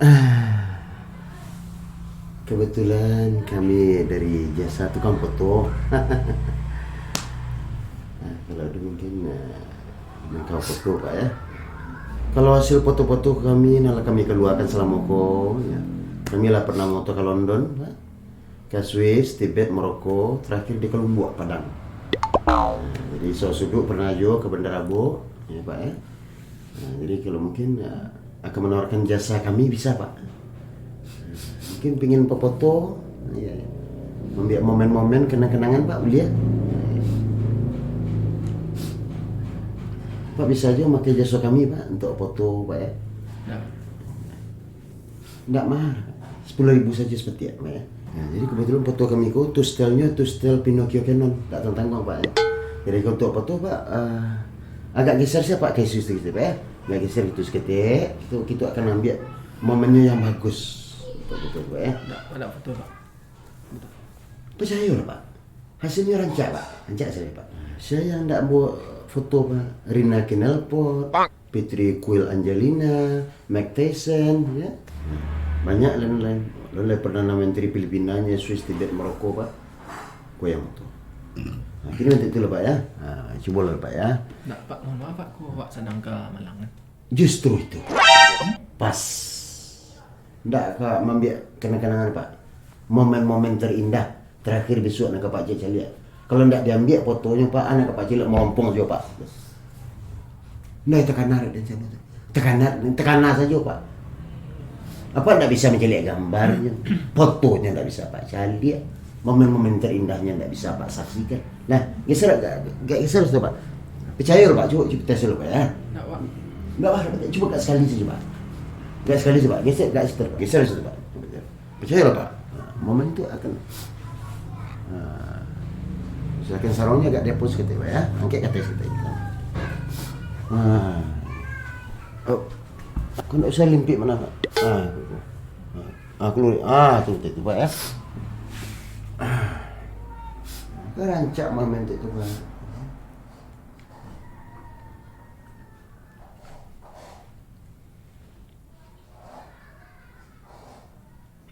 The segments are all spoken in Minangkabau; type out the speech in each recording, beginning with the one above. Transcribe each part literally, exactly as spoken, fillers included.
Ah, kebetulan kami dari jasa tukang foto. Ah, kalau ado mungkin, ah, mangko foto, Pak, ya. Kalau hasil foto-foto kami, nan lah kami kaluakan salamo ko, ya, kami lah pernah moto ka London, Pak. Ka Swiss, Tibet, Maroko, terakhir di Kalumbuak, Padang. Nah, jadi sasuduik pernah juo ka Bandar Abuk, ya, Pak, ya. Nah, jadi kalau mungkin, ya, akan menawarkan jasa kami bisa, Pak. Mungkin pingin foto-foto, ya, ambiak momen-momen kenang-kenangan, Pak, buliah. Pak bisa juo makai jasa kami, Pak, untuk foto, Pak, ya. Ya. Ndak mahal, Pak. Sepuluh ribu sajo saketek, Pak, ya. Nah, jadi kebetulan foto kami ko, tu stylenya tu style Pinocchio Canon, ndak tangguang-tangguang, Pak, ya. Jadi kalau untuk foto, Pak, eh, agak geser sajo, Pak, ka isu-isu kito, Pak, ya. Agak geser itu saketek, kito, kito akan ambiak momennya yang bagus. Betul, betul, Pak, ya. Ndak, ndak foto, Pak. Betul. Picayolah, Pak. Hasilnyo rancak, Pak. Rancak sajo, Pak. Sia yang ndak buek foto, Pak? Rina Kinelpot, Fitri Quil Angelina, Mike Tyson, ya. Banyak lain-lain. Lain-lain perdana menteri Filipinanya, Swiss, Tibet, Maroko, Pak. Ko yang foto. Nah, kini untuk itulah, Pak, ya. Nah, cubolah, Pak, ya. Ndak, Pak. Mohon maaf, Pak. Ko awak sadang ka Malang, kan? Justru itu. Pas. Ndak ka maambiak kenang-kenangan, Pak. Momen-momen terindah terakhir bisuak nan ka Pak caliak-caliak. Kalau ndak diambiak fotonyo, Pak, anak ka Pak caliak malompuang sajo, Pak. Nah, takana dek den sinan tu. Takana, takana sajo, Pak. Apak ndak bisa mancaliak gambarnyo, fotonyo ndak bisa Pak caliak, momen-momen terindahnyo ndak bisa Pak saksikan. Nah, geser agak, agak geser situ, Pak. Picayo, Pak, cubo, cubo tes dulu, Pak, ya. Ndak, Pak. Ndak, Pak, cubo agak sakali sajo, Pak. Agak sakali sajo, Pak. Geser, agak situ, Pak. Geser situ, Pak. Picayolah, Pak. Nah, momen tu akan, nah, silakan sarongnyo agak diapus saketek, Pak, ya. Angkek ka ateh saketek. Nah. Oh. Kau ndak usah limpik mano, Pak. Ah, tu, tu. Ah, keluar. Ah, tu, tu, tu, Pak, ya. Ah. Kan rancak main tu, Pak.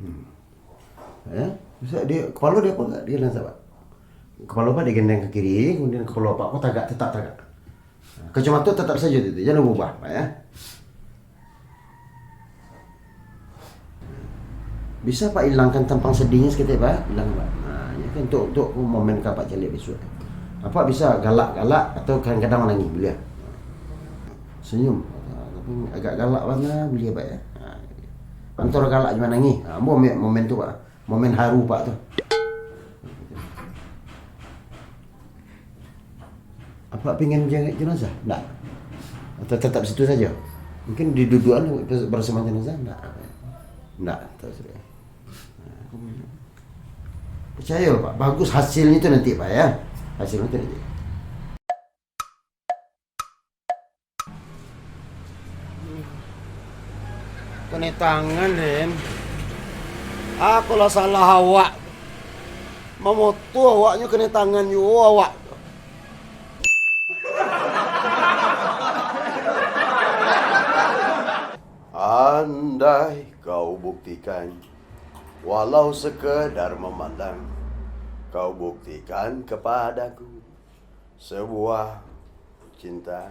Hmm. Ya, bisa dia, kepala dia apa enggak? Dia nan sabar. Kepala Pak digendeng ka kiri, kemudian kepala Pak ko tagak, tetap tagak. Kacamata tetap sajo tu, tu. Jangan ubah, Pak, ya. Bisa Pak ilangkan tampang sadihnyo saketek, Pak? Ilang, Pak. Nah, ini kan untuk, untuk momen ka Pak caliak bisuak. Apak bisa galak-galak atau kadang-kadang manangih, buliah. Senyum. Tapi agak galak bana, buliah, Pak, ya. Nah, antara galak jo manangih. Nah, ambo ambiak momen tu, Pak. Momen haru, Pak, tu. Apak pingin jenguk jenazah? Ndak. Atau tetap situ sajo? Mungkin di dudukan bersama jenazah? Ndak. Ndak, tetap situ. Picayo, Pak. Bagus hasilnyo tu nanti, Pak, ya. Hasilnyo tu nanti. Kanai tangan, den. Apo lah salah awak? Mamoto awaknyo kanai tangan juo awak. Andai kau buktikan, walau sekedar memandang, kau buktikan kepadaku sebuah cinta.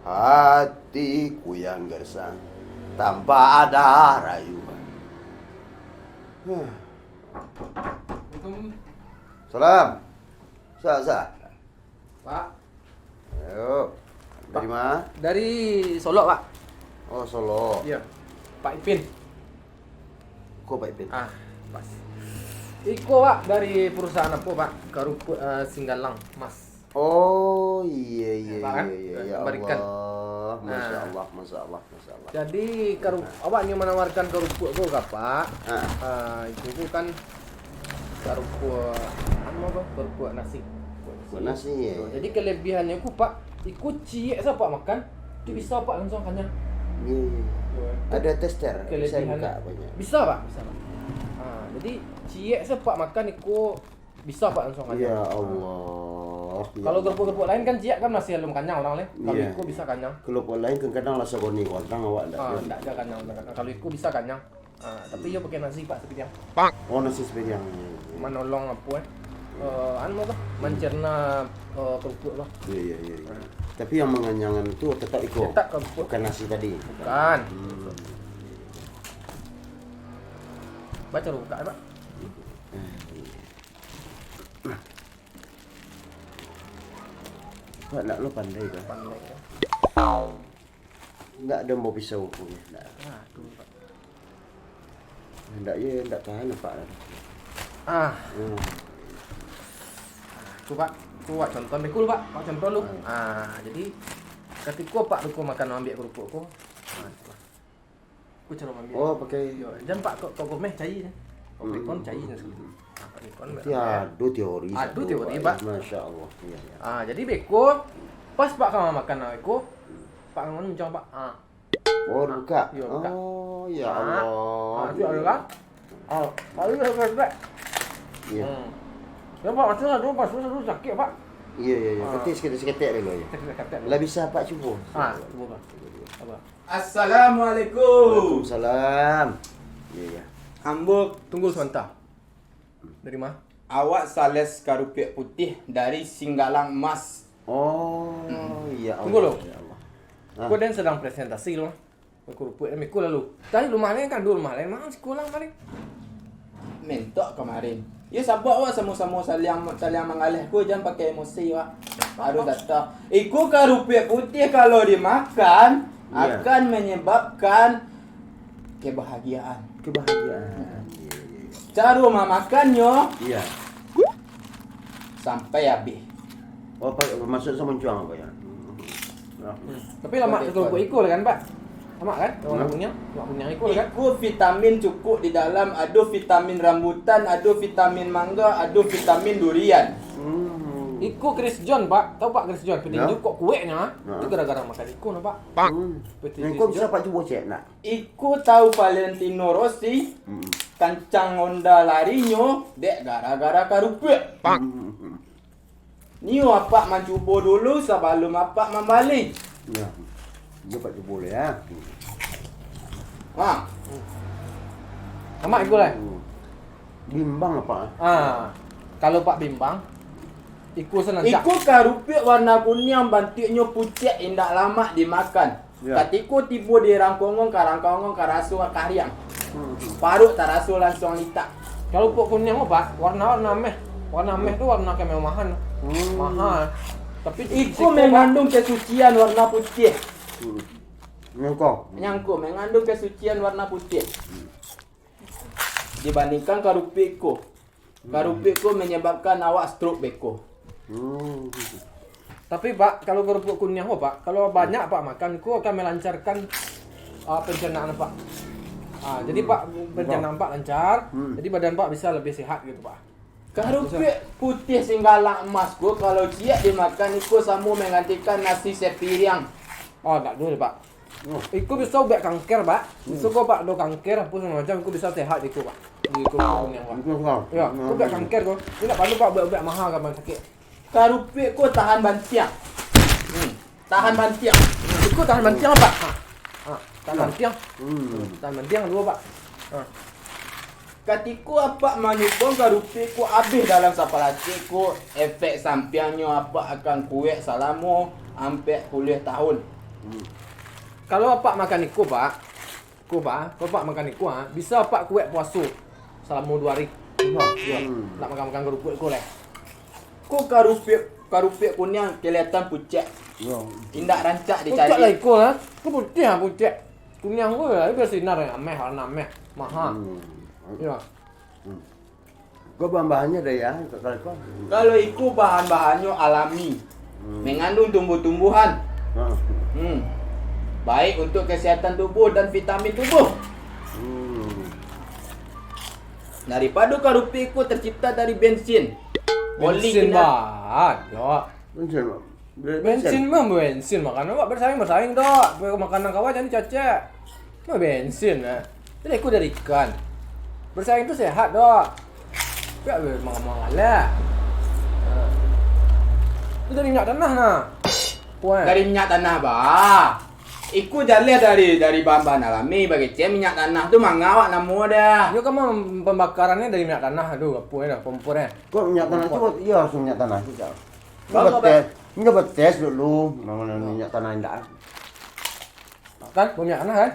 Hatiku yang gersang tanpa ada rayuan. Huh. Salam. Sa, sa. Pak. Ayo. Dari ma? Dari Solok, Pak. Oh, Solok. Iya. Pak Ipin. Ko Pak Ipin? Ah, pas. Iko, Pak, dari perusahaan apo, Pak? Karupuak, eh, Singgalang, Mas. Oh, iya, iya, Pak, kan? Iya, iya. Ya Barikan. Allah. Masya Allah, Masya Allah, Masya Allah. Jadi, karu-, awak ni menawarkan karupuak ko ka Pak. Ah. Ah, itu tu kan karupuak, anu apo? Karupuak nasi. Karupuak nasi, ya. Jadi, kelebihannyo ku, Pak, iko ciek sajo Pak makan, tu bisa Pak langsung kanyang. Iya, iya. Ada tester, bisa buka banyak. Bisa, Pak, bisa, Pak. Ah, jadi, ciek sajo Pak makan iko bisa, Pak, langsung kanyang. Ya Allah. Kalau kerupuk-kerupuk lain kan ciek kan masih alun kanyang urang leh. Kalau iko bisa kanyang. Kerupuk lain kadang-kadang lah sagoni urang, awak ndak. Ah, ndak ado kanyang. Kalau iko bisa kanyang. Ah, tapi iyo pakai nasi, Pak, sapiriang. Oh, nasi sapiriang. Manolong apo, eh? Eh, anu tu, mancerna, eh, kerupuk tu. Iya, iya, iya, iya. Tapi yang manganyangkan tu tetap iko. Tetap kerupuk. Bukan nasi tadi. Bukan. Hmm. Baco buka, Pak. Eh, iya. Pak, nak lo pandai kan? Pandai kan? Ndak ado mau pisau pun, ndak. Ah, tu, Pak. Ndak, ye, ndak tahan, Pak. Ah. Hmm. Tu, Pak. Tu, Pak, contoh deh, Pak. Pak, contoh lu. Hmm. Ah, jadi, katiko Pak tu ko makan ambiak kerupuk ko. Ah, tu, Pak. Ku caro mambiak. Oh, pakai. Yo, jan Pak, kok, kok gomeh cai je. Kok Hmm. Pekon cai je. Hmm. Ah, Pak Pekon. Berarti ado teori. Ado teori, Pak. Masya Allah. Iya, iya. Ah, jadi beko, pas Pak ka makan beko, Pak ngon muncang, Pak. Ah. Oh, buka. Yo, buka. Oh, ya Allah. Ah, tu ado kan? Ah, lalu dah, dah, dah. Iya. Hmm. Ya, Pak, masuk lah dulu, pas tu sakit, Pak. Iya, iya, iya. Ah. Ketik seketek-seketek dulu, ya. Seketek-seketek dulu. Lah bisa, Pak, cubo. Ah, cubo, Pak. Apa? Assalamualaikum. Waalaikumsalam. Iya, iya. Ambo Tunggu sabanta. Dari ma? Awak sales karupiak putiah dari Singgalang Mas. Oh, iya Allah. Tunggu lu. Ya Allah. Ah. Ko den sadang presentasi lu. Karupiak mikul lalu. Tadi rumah lain kan, dua rumah lain. Mana sikolah paling? Mentok kamarin. Yo, sabab awak samo-samo saliang, saliang manggaleh ko, jan pakai emosi, Wak. Baru datang. Iko karupiak putiah kalau dimakan, Iya. akan menyebabkan kebahagiaan. Kebahagiaan. Iya, iya, iya. Caro mamakannyo, Iya. sampai habis. Oh, pa-, masuk samuncuang apa ya? Hmm. Nah. Hmm. Tapi lamak tu buat iko lah kan, Pak? Lamak kan? Warna Hmm. kuning, lamak kuning iko lah kan? Iko vitamin cukup di dalam, ado vitamin rambutan, ado vitamin mangga, ado vitamin durian. Hmm. Iko Chris John, Pak. Tahu Pak Chris John? Petinju Ya. kok kueknya? Ha. Itu gara-gara makan iko nah, Pak. Hmm. Petinju Nah, iko bisa John. Pak cubo cek nak? Iko tahu Valentino Rossi, Hmm. kancang Honda larinyo, dek gara-gara karupiak. Hmm. Nio apak mancubo dulu sabalum apak mambali. Ya. Dia Pak cubo lah ya. Ha. Amak iko lah. Hmm. Bimbang apak? Ah. Kalau Pak bimbang, iko se nan cak. Iko karupiak warna kuniang bantuaknyo pucek indak lamak dimakan. Ya. Katiko tibo di rangkongon, ka rangkongon karaso kariang. Hmm. Paruik taraso lansuang litak. Kalau pok kuniang ko, Pak, warna-warna meh. Warna meh tu warna kemewahan. Hmm. Mahal. Tapi Iko siko, Pak, mengandung kesucian warna putiah. Hmm. Nyangko. Nyangko mengandung kesucian warna putiah. Dibandingkan karupiak ko. Karupiak ko menyebabkan awak stroke beko. Hmm. Tapi, Pak, kalau kerupuk kuniang ko, Pak, kalau banyak Pak makan, ko akan melancarkan, ah, pencernaan Pak. Ah, jadi, Hmm. Pak, pencernaan Pak lancar, Hmm. jadi badan Pak bisa lebih sehat gitu, Pak. Karupiak putiah Singgalang Emas ko, kalau ciek dimakan, iko samo menggantikan nasi sepiriang. Oh, tak dulu, Pak. Oh. Iko bisa ubat kanker, Pak. Hmm. Bisa ko, Pak, do kanker, apo segalo macam, iko bisa sehat iko, Pak. Iko kuniang, Pak. Iko, Pak. Ya, Hmm. iko ubat kanker ko. Indak paralu, Pak, ubat-ubat mahal ka sakik. Karupiak ko tahan bantiang. Hmm. Tahan bantiang. Iko tahan bantiang, Pak. Ha. Ha, tahan Ya. bantiang. Hmm. Hmm, tahan bantiang duo, Pak. Ha. Katiko apak manyubuang karupiak ko abih dalam sapalacik ko, efek sampiangnyo apak akan kuek salamo ampek puluah tahun. Hmm. Kalau apak makan iko, Pak, ko, Pak, kalau apak makan iko, ha, bisa apak kuek puaso salamo duo ari. Wah. Yo, Hmm. ndak makan-makan karupiak iko lai. Ko karupiak, karupiak kuniang kelihatan pucek. Yo. Indak rancak Pucek dicari. Lah iko, ha. Ko putiah, ha, pucek. Kuniang ko yo, bersinar, ameh, warna ameh, mahal. Hmm. Yo. Hmm. Ko bahan-bahannya ado ya, kalau iko? Kalau iko bahan-bahannyo alami. Hmm. Mengandung tumbuh-tumbuhan. Ha. Hmm. Baik untuk kesehatan tubuh dan vitamin tubuh. Hmm. Daripado karupiak iko tercipta dari bensin. Oli Bensin, kena- Pak. Yo. Bensin, Pak. Be-, Bensin bensin. Mah bensin, makanan, Pak, bersaing-bersaing, Dok. Makanan kawan jadi cacek. Mah bensin, eh. Jadi aku dari ikan. Bersaing tu sehat, Dok. Tapi aku memang, memang alah. Eh. Tu dari minyak tanah nah. Wah. Dari minyak tanah, bah. Iko jaleh dari, dari bahan-bahan alami, bagecek minyak tanah tu manga awak namo dah. Iyo kan mah pambakarannya dari minyak tanah tu, apo dah, kompor eh. Kok minyak tanah tu, iyo harus minyak tanah tu, Cak. Bang, kok betes, inyo betes dulu, minyak tanah indak. Kan, minyak tanah kan?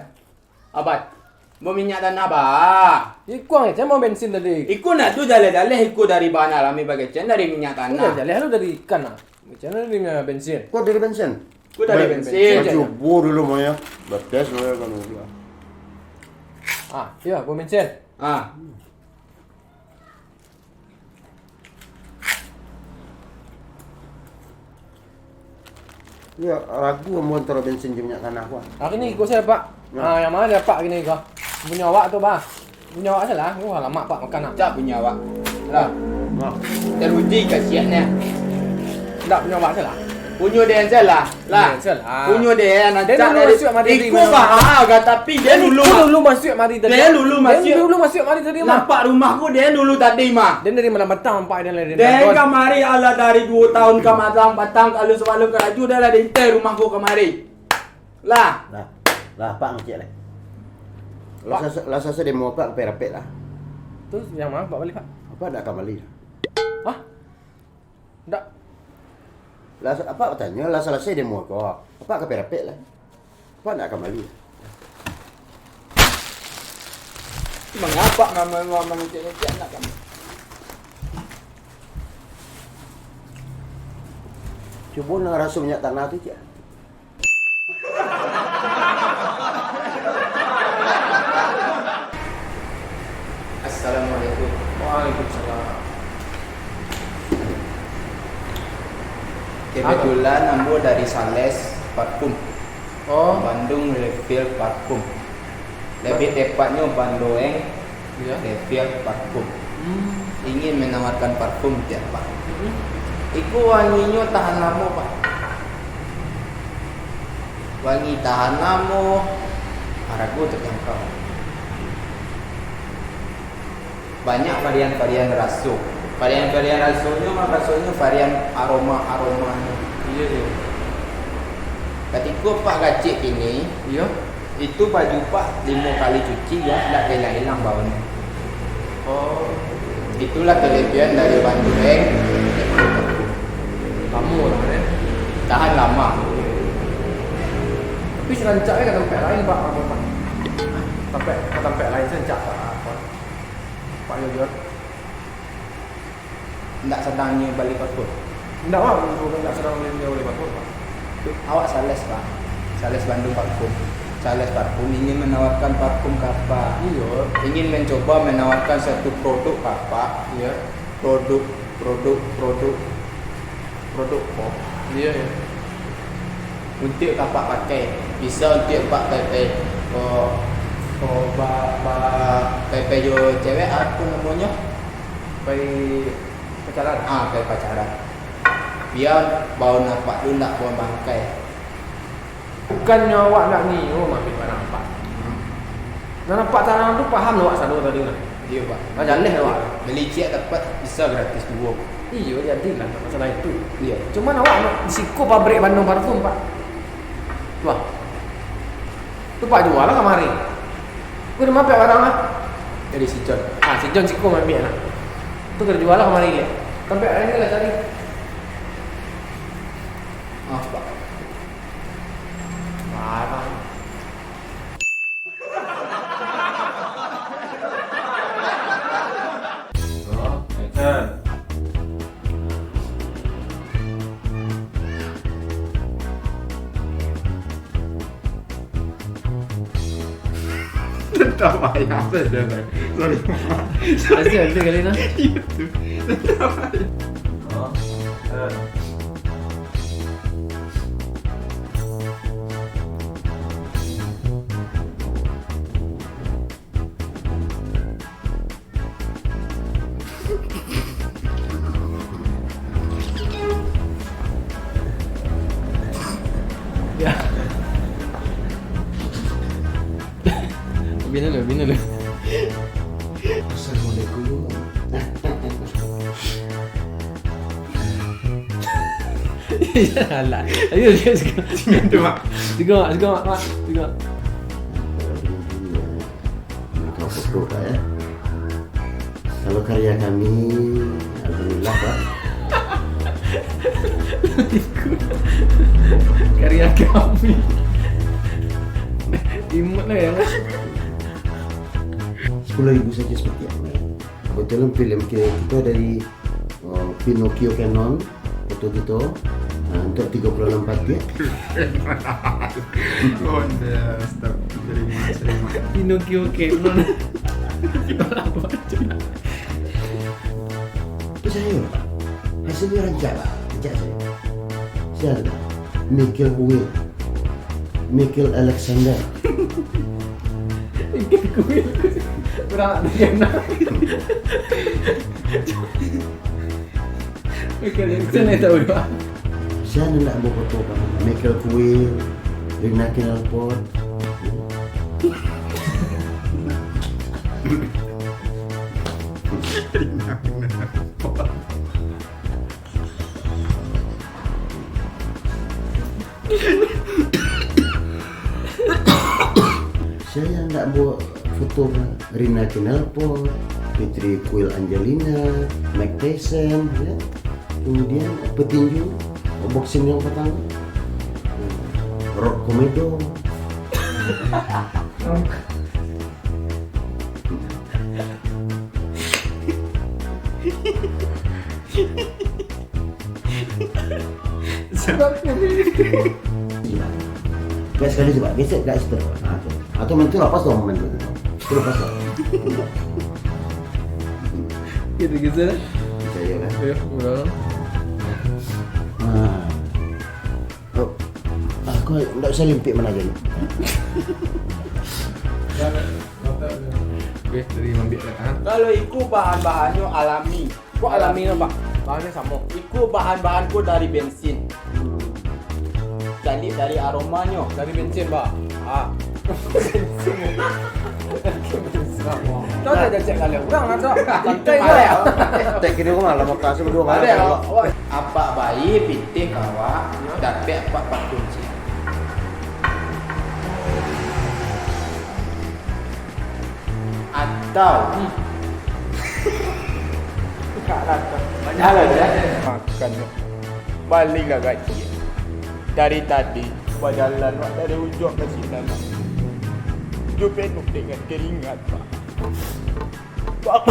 Abat. Baminyak tanah, bah. Iko ang kecek mau bensin tadi. Iko nak tu jaleh-jaleh, iko dari bahan alami bagecek dari minyak tanah. Jaleh lu dari ikan lah. Kecek dari minyak bensin. Kok dari bensin? Kok dari bensin? Cubo dulu mau ya. Betes mau ya kan. Ah, iyo, gua bensin. Ah. Iyo, ragu ambo antaro bensin jo minyak tanah ko. Ah, kini iko sajo, Pak. Nah. Ah, yang ma dah, Pak, kini iko? Punyo awak tu, Pak. Punyo awak sajo lah. Wah, lamak, Pak, makan, ah. Cak punyo awak. Lah. Nah. Teruji kasiaknyo. Ndak, punyo awak sajo lah. Punyo den sajo lah. Lah. Punyo den, den dulu masuak mari tadi. Iko bah, agak tapi den dulu masuak mari tadi. Den dulu masuak. Den dulu masuak mari tadi, mah. Nampak rumah ko den dulu tadi, mah. Den dari malam patang nampak den lah, den. Den kamari alah dari duo taun ka malam patang, kalau sabalun karajo den lah diintai rumah ko kamari. Lah. Lah. Lah, Pak ngecek lah. Lah sasa-, lah sasa demo Pak rapek-rapek lah. Terus yang ma, Pak bali, Pak? Apak ndak ka bali lah. Hah? Ndak. Lah, apak batanyo, lah salasai demo ko, apak ka rapek-rapek lah. Apak ndak ka bali. Mangapa mama-mama ngecek-ngecek anak kami? Cubo nang raso minyak tanah tu, cak. Assalamualaikum. Waalaikumsalam. Kebetulan ambo dari Sales Parfum. Oh. Bandung Refill Parfum. Lebih tepatnyo Bandoeng. Iyo. Refill Parfum. Hmm. Ingin menawarkan parfum, cak, Pak. Hmm. Iko wanginyo tahan lamo, Pak. Wangi tahan lamo, harago terjangkau. Banyak varian-varian raso. Varian-varian rasonyo mah, rasonyo varian aroma-aromanyo. Iyo, iyo. Katiko Pak gacik kini, iyo. Itu baju Pak limo kali cuci, yo, ndak ka ilang-ilang baunyo. Oh. Itulah kelebihan dari Bandoeng. Lamo lah, eh. Tahan lama. Tapi sarancak ka tampek lain, Pak, lamo, Pak. Tampek, ka tampek lain sarancak, Pak. Pak Yoyo. Ndak sadang nio bali parfum? Ndak, Pak, ndak sadang nio bali parfum, Pak. Awak sales, Pak. Sales Bandung Parfum. Sales Parfum ingin menawarkan parfum ka Apak. Iyo. Ingin mencoba menawarkan satu produk ka Apak. Iyo. Produk, produk, produk, produk ko. Iyo, iyo. Untuak ka Apak pakai. Bisa untuak Apak pai-pai, oh, oh, ba, ba, pai-pai jo cewek, apo namonyo? Pai pacaran. Ah, pai pacaran. Bia baun Apak tu ndak baun bangkai. Bukannyo awak ndak nio maambiak barang Apak. Hmm. Nan Apak tarang tu paham lo awak sado tadi nah. Iyo, Pak. Lah jaleh awak. Bali ciek dapek, bisa gratis duo. Iyo, jadilah masalah itu. Iyo. Cuman awak di siko pabrik Bandung Parfum, Pak. Wah. Tu Pak jua lah kamari. Kau dah maambiak barang lah. Dari si John. Ah, si John siko maambiak lah. Tu ka dijual lah kamari, liek. Tampek lain lah cari. Maaf, Pak. Barang. Roll, action. Tetap ayah saja, kan? Sorry. Masih ada kali, nah. Iya, tu. Tetap ayah. Roll, action. Ya. Bina lu, bina lu. Assalamualaikum. Alah. Ayo, dia suka. Suka, Mak. Suka, Mak. Suka, Mak. Mak. Suka. Kalau foto tak, ya? Kalau karya kami, alhamdulillah, Pak. Karya kami. Imut lah ya, Mas. Sepuluh ribu saja seperti apa? Kebetulan film kita, kita dari, uh, Pinocchio Canon, foto kita. Nah, untuk tiga puluh enam patik. Oh, dah, stop. Terima, terima. Pinocchio Canon. Percaya, Pak. Hasilnya rancak, Pak. Rancak saja. Siapa tu? Michael Kuil. Michael Alexander. Michael Kuil. Kurang nak dikenal. Michael Jackson, eh, tahu tak? Siapa nak buat foto, Pak? Michael Kuil, Rina Knalpot. Siapa yang nak buat foto, Rina Knalpot, Fitri Kuil Angelina, Mike Tyson, ya. Kemudian petinju, boxing yang pertama, Rock Komedo. Baik sekali cuba. Gesek kat situ. Ha, tu. Atau main tu lepas tu, main tu. Tu lepas tu. Gitu, gitu lah. Percaya kan? Ya, udah. Ha. Oh. Ah, kau ndak usah limpik mana aja ni. Oke, dari ambil kat tangan. Kalau iku bahan-bahannyo alami. Kok alami no, Pak? Bahannya sama. Iku bahan-bahanku dari bensin. Jadi dari aromanyo. Dari bensin, Pak. Ah. Bensin. Kau dah cek kali. Urang lah, Cok. Santai je. Cek kini rumah lah, makan sebelum makan. Apak bayi pitih kawak, dapek apak pakunci. Atau makan, Cok. Baliklah gaji. Dari tadi bajalan, Pak, dari ujuang ka sinan, Pak. Ujuang penuh dengan keringat, Pak. Pak.